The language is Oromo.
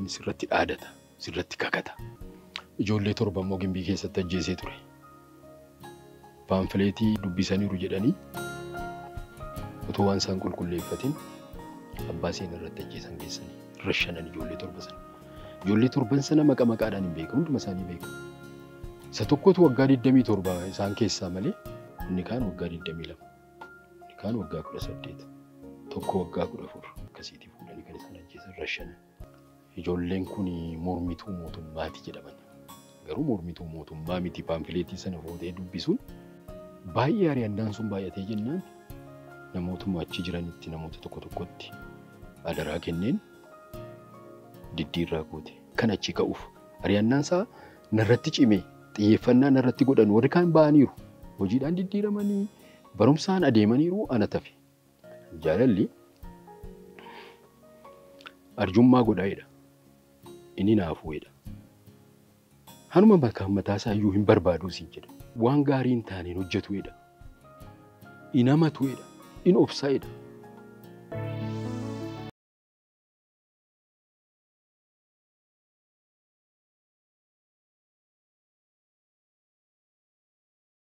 Sirratti dhaadata, sirratti kakata. Ijoollee 7 immoo Gimbii keessatti ajjeesee ture. Paamfileetii dubbisaniiru jedhanii otoo waan isaan qulqulleeffatin abbaa seenaa irratti ajjeesan geessanii rashanan ijoollee 7 sana. Ijoollee 7 sana maqa maqaadhaan hin beeku, hunduma isaanii beeku. Isa tokkotu waggaa 27 isaan keessaa malee inni kaan waggaa 22, inni kaan waggaa 18, tokko waggaa 14 akkasiitii fuudhanii kan isaan ajjeesan rashanan. Ijoolleen kun mormituu mootummaati jedhaman. Garuu mormituu mootummaa miti, paamfileetii sana fuutee dubbisuun baay'ee ari'annaan sun baay'atee jennaan namootuma achi jiranitti namoota tokko tokkotti adaraa kenneen diddiirraa goote. Kan achi ka'uuf ari'annaan isaa narratti cime, xiyyeeffannaa narratti godhan, warri kaan ba'aniiru. Hojiidhaan diddiiramanii barumsaan adeemaniiru, ana tafe. Jaalalli arjummaa godhaa'edha. Inni naafuudha. Hanuma bakka mataa isaa iyyuu hin barbaadu siin jedha. Waan gaarii hin taaneen hojjetuudha. In hamatuudha. In obsaa'edha.